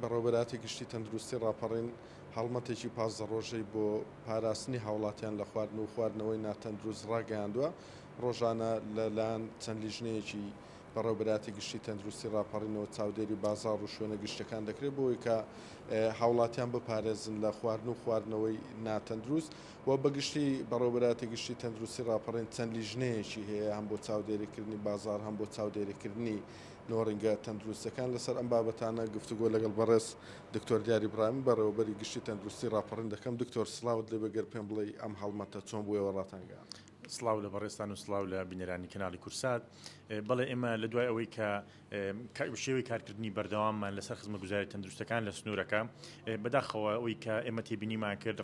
بەڕێوەبەرایەتی گشتی تەندروستی ڕاپەڕین هەڵمەتێکی 15 ڕۆژەی بۆ پاراستنی هاوڵاتیان لە خواردن و خواردنەوەی ناتەندروست ڕاگەیاندووە. ڕۆژانە لەلایەن چەند لیژنەیەکی بەڕێوەبەرایەتی گشتی تەندروستی ڕاپەڕینەوە چاودێری بازاڕ و شوێنە گشتیەکان دەکرێت بۆ ئەوەی کە هاوڵاتیان بپارێزن لە خواردن و خواردنەوەی ناتەندروست و بەگشتی بەڕێوەبەرایەتی گشتی تەندروستی ڕاپەڕین چەند لیژنەیەکی هەیە هەم بۆ چاودێریکردنی بازاڕ هەم بۆ چاودێریکردنی نۆڕینگە تەندروستیەکان. لەسەر ئەم بابەتانە گفتوگۆ لەگەڵ بەڕێز دکتۆر دیار ئیبراهیم بەڕێوەبەری گشتی تەندروستی ڕاپەڕین دەکەم. دکتۆر سڵاوت لێبێ گەر پێم بڵێی ئەم هەڵمەتە چۆن بوو ئێوە ڕاتانگەیاند؟ سڵاو لە بەڕێزتان و سڵاو لە بینەرانی کەناڵی کورسات. بەڵێ ئێمە لە دوای ئەوەی کە شێوەی کارکردنی بەردەواممان لەسەر خزمەتگوزاری تەندروستەکان لە سنوورەکە، بەداخەوە ئەوەی کە ئێمە تێبینیمان کرد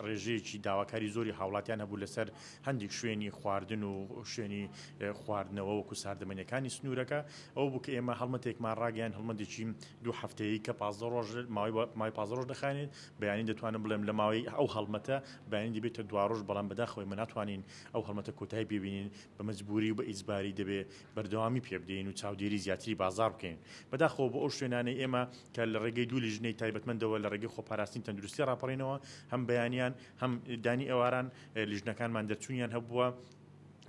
ڕێژەیەکی داواکاری زۆری هاوڵاتیان هەبوو لەسەر هەندێک شوێنی خواردن و شوێنی خواردنەوە وەکو ساردەمەنیەکانی سنوورەکە. ئەوە بوو کە ئێمە هەڵمەتێکمان ڕاگەیاند، هەڵمەتێکی دوو هەفتەیی کە 15 ڕۆژ ماوەی ماوەی 15 ڕۆژ دەخایەنێت. بەیانی دەتوانم بڵێم لە ماوەی ئەو هەڵمەتە بەیانی دەبێتە دواڕۆژ، بەڵام بەداخەوە ئێمە ناتوانین ئەو هەڵمەتە کۆتایی پێ بینین، بە مەجبوری و بە ئیجباری دەبێ بەردەوامی پێ بدەین و چاودێری زیاتری بازاڕ بکەین. بەداخەوە بۆ ئەو شوێنانەی ئێمە کە لە ڕێگەی دوو لیژنەی تایبەتمەندەوە لە ڕێگەی خۆپاراستنی تەندروستی ڕاپەڕینەوە هەم بەیانیان هەم دانی ئێواران لیژنەکانمان دەرچوونیان هەبووە،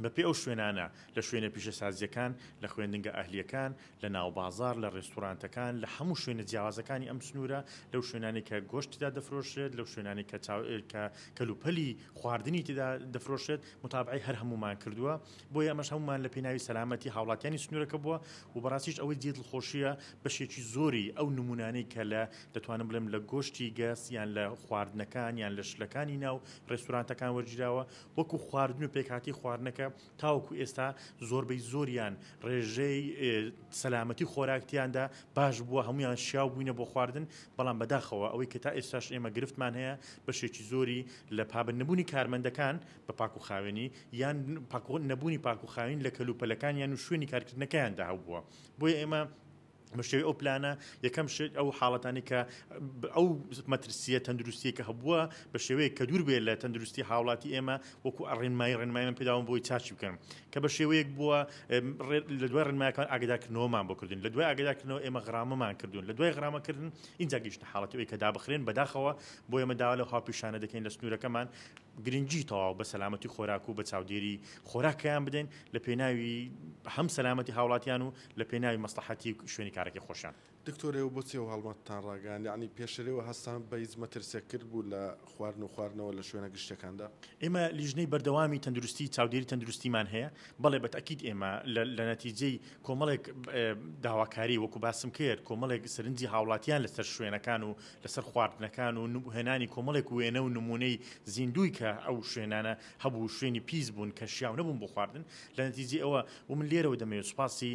بەپێی ئەو شوێنانە لە شوێنە پیشەسازییەکان، لە خوێندنگە ئەهلییەکان، لە ناوبازاڕ، لە ڕێستورانتەکان، لە هەموو شوێنە جیاوازەکانی ئەم سنوورە، لەو شوێنانەی کە گۆشت تێدا دەفرۆشرێت، لەو شوێنانەی کە کە کەلوپەلی خواردنی تێدا دەفرۆشرێت، موتابەعەی هەر هەموومان کردووە. بۆیە ئەمەش هەموومان لە پێناوی سەلامەتی هاوڵاتیانی سنوورەکە بووە و بەڕاستیش ئەوەی جێی دڵخۆشییە بەشێکی زۆری ئەو نموونانەی کە لە دەتوانم بڵێم لە گۆشتی گەس یان لە خواردنەکان یان لە شلەکانی ناو ڕێستورانتەکان وەرگیراوە وەکو خواردن و پێکهاتەی خواردنەکە تاوەکو ئێستا زۆربەی زۆریان ڕێژەی سەلامەتی خۆراک تیاندا باش بووە، هەموویان شیاو بووینە بۆ خواردن، بەڵام بەداخەوە ئەوەی کە تا ئێستاش ئێمە گرفتمان هەیە بەشێکی زۆری لە پابەند نەبوونی کارمەندەکان بە پاک و خاوێنی یان نەبوونی پاک و خاوێنی لە کەلوپەلەکانیان و شوێنی کارکردنەکەیاندا هەبووە. بۆیە ئێمە بە شێوەی ئەو پلانە یەکەم شت ئەو حاڵەتانی کە ئەو مەترسیە تەندروستیە کە هەبووە بە شێوەیەک کە دوور بێت لە تەندروستی هاوڵاتی ئێمە وەکو ڕێنمایی ڕێنماییمان پێداون بۆی چاکی بکەن کە بە شێوەیەک بووە لە دوای ڕێنمایەکان ئاگدارکردنەوەمان بۆ کردن لە دوای ئاگدارکردنەوە ئێمە غرامەمان کردوون لە دوای غرامەکردن اینجا گەیشتە حاڵەتی ئەوەی کە دابخرێن. بەداخەوە بۆ ئێمە داوا لەو هاوپیشانە دەکەین لە سنوورەکەمان گرنگی تەواو بە سەلامەتی خۆراک و بە چاودێری خۆراکەیان بدەین لە پێناوی هەم سەلامەتی هاوڵاتیان و لە پێناوی مەسڵەحەتی شوێنی کارەکەی خۆشیان. دکتۆر ئێوە بۆچی ئەو هەڵمەتتان ڕاگەیاند؟ یەعنی پێشتر ئێوە هەستان بە هیچ مەترسیەک کرد بوو لە خواردن و خواردنەوە لە شوێنە گشتیەکاندا؟ ئێمە لیژنەی بەردەوامی تەندروستی چاودێری تەندروستیمان هەیە، بەڵێ بە تەئکید ئێمە لە نەتیجەی کۆمەڵێک داواکاری وەکو باسم کرد کۆمەڵێک سەرنجی هاوڵاتیان لەسەر شوێنەکان و لەسەر خواردنەکان و هێنانی کۆمەڵێک وێنە و نمونەی زیندووی کە ئەو شوێنانە هەبوو شوێنی پیس بوون کە شیاو نەبوون بۆ خواردن لە نەتیجەی ئەوە و من لێرەوە دەمەوێت سوپاسی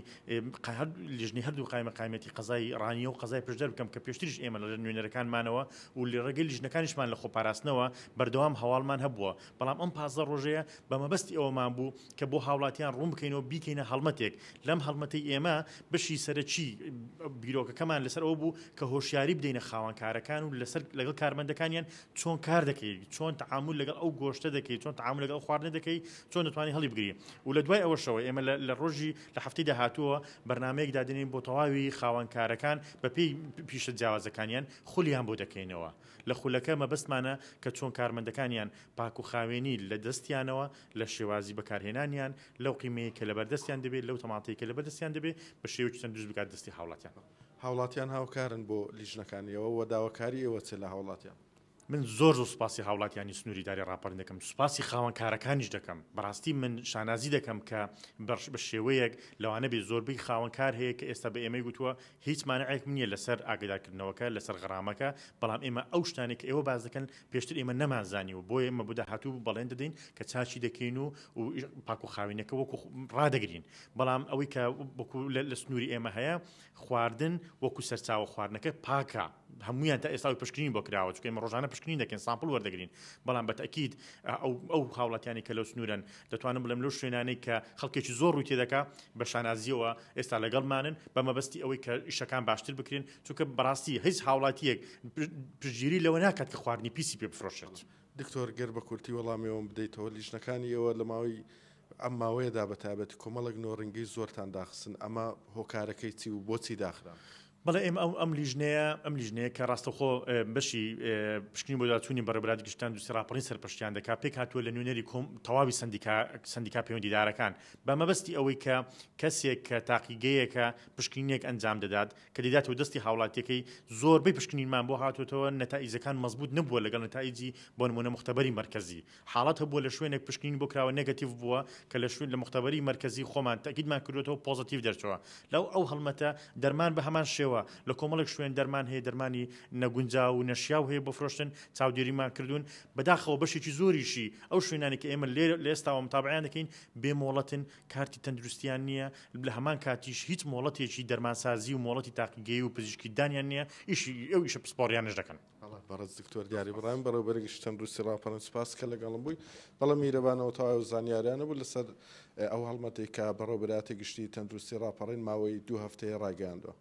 لیژنەی هەردوو قایمەقامیەتی قەزای ڕانیە و قەزای پشدەر بکەم کە پێشتریش ئێمە لە نوێنەرەکانمانەوە و لە ڕێگەی لیژنەکانیشمان لە خۆپاراستنەوە بەردەوام هەواڵمان هەبووە، بەڵام ئەم 15 ڕۆژەیە بە مەبەستی ئەوەمان بوو کە بۆ هاوڵاتیان ڕوون بکەینەوە بیکەینە هەڵمەتێک، لەم هەڵمەتەی ئێمە بەشی سەرەکی بیرۆکەکەمان لەسەر ئەوە بوو کە هۆشیاری بدەینە خاوەنکارەکان و لەسەر لەگەڵ کارمەندەکانیان چۆن کار دەکەی، چۆن تەعامول لەگەڵ ئەو گۆشتە دەکەی، چۆن تەعامول لەگەڵ ئەو خواردنە دەکەی، چۆن دەتوانی هەڵیبگری و لە دوای ئەوەشەوە ئێمە لە ڕۆژی لە هەفتەی داهاتووەوە بەرنامەیەک دادەنێین بۆ تەواوی خاوەنکارەکان بەپێی پیشە جیاوازەکانیان خولیان بۆ دەکەینەوە. لە خولەکە مەبەستمانە کە چۆن کارمەندەکانیان پاک و خاوێنی لە دەستیانەوە، لە شێوازی بەکارهێنانیان، لەو قیمەیەی کە لەبەردەستیان دەبێت، لەو تەماتەی کە لەبەردەستیان دەبێت، بە شێوەیەکی تەندروست بگات دەستی هاوڵاتیان. هاوڵاتیان هاوکارن بۆ لیژنەکانی ئێوە و داواکاری ئێوە چیە لە هاوڵاتیان؟ من زۆر زۆر سوپاسی هاوڵاتیانی سنووری داری ڕاپەڕین دەکەم، سوپاسی خاوەن کارەکانیش دەکەم، بەڕاستی من شانازی دەکەم کە بە شێوەیەک لەوانە بێ زۆربەی خاوەن کار هەیە کە ئێستا بە ئێمەی گوتووە هیچ مانعێکم نییە لەسەر ئاگادارکردنەوەکە، لەسەر غەرامەکە، بەڵام ئێمە ئەو شتانەی کە ئێوە باس دەکەن پێشتر ئێمە نەمانزانیوە، بۆیە ئێمە بۆ داهاتوو بەڵێن دەدەین کە چاکی دەکەین و پاک و خاوێنیەکە وەکو ڕادەگرین، بەڵام ئەوەی کە وەکو لە سنووری ئێمە هەیە خواردن وەکو سەرچاوە خواردنەکە پاکە. هەموویان تا ئێستا ئەوی پشکنین بۆ کراوە، چونکە ئێمە ڕۆژانە پشکنین دەکەین، sample وەردەگرین، بەڵام بە تەئکید ئەو ئەو هاوڵاتیانەی کە لەو سنوورەن دەتوانم بڵێم لەو شوێنانەی کە خەڵکێکی زۆر ڕووی تێدەکا بە شانازییەوە ئێستا لەگەڵمانن بە مەبەستی ئەوەی کە ئیشەکان باشتر بکرێن، چونکە بەڕاستی هیچ هاوڵاتییەک پشتگیری لەوە ناکات کە خواردنی پیسی پێ بفرۆشێت. دکتۆر گەر بە کورتی وەڵامی ئەوەم بدەیتەوە، لیژنەکانی ئێوە لە ماوەی ئەم ماوەیەدا بە تایبەتی کۆمەڵێک نۆڕینگەی زۆرتان داخستن، ئەمە هۆکارەکەی چی و بۆچی داخران؟ بەڵێ ئێمە ئەو ئەم لیژنەیە ئەم لیژنەیە کە ڕاستەوخۆ بەشی پشکنین بۆ داچوونی بەڕێوەبەرایەتی گشتی تەندروستی ڕاپەڕین سەرپەرشتیان دەکات پێکهاتووە لە نوێنەری کۆم تەواوی سەندیکا سەندیکا پەیوەندیدارەکان بە مەبەستی ئەوەی کە کەسێک کە تاقیگەیەکە پشکنینێک ئەنجام دەدات کە دەیداتەوە دەستی هاوڵاتیەکەی زۆربەی پشکنینمان بۆ هاتووەتەوە نەتائیجەکان مەزبوط نەبووە لەگەڵ نەتائیجی بۆ نموونە موختەبەری مەرکەزی حاڵەت هەبووە لە شوێنێک پشکنین بۆ کراوە negative بووە کە لە شوێن لە موختەبەری مەرکەزی خۆمان تەئکیدمان کردووەتەوە positive دەرچووە لەو ئەو هەڵمەتە دەرمان بە هەمان شێوە لە کۆمەڵێک شوێن دەرمان هەیە دەرمانی نەگونجاو و نەشیاو هەیە بۆ فرۆشتن چاودێریمان کردوون بەداخەوە بەشێکی زۆریشی ئەو شوێنانی کە ئێمە لێ لە ئێستاوە متابعەیان دەکەین بێ مۆڵەتن کارتی تەندروستیان نییە لە هەمان کاتیش هیچ مۆڵەتێکی دەرمانسازی و مۆڵەتی تاقیگەیی و پزیشکی دانیان نییە ئیشی ئەو ئیشە پسپۆڕیانەش دەکەن. بەڵێ بەڕێز دکتۆر دیاری بڕایم بەڕێوەبەری گشتی تەندروستی ڕاپەڕین سوپاس کە لەگەڵم بووی بەڵێ میرەبانەوە تەواو زانیاریانە بوو لەسەر ئەو هەڵمەتێک کە بەڕێوەبەرایەتی گشتی تەندروستی ڕاپەڕین ماوەی دوو هەفتەیە ڕایگەیاندووە.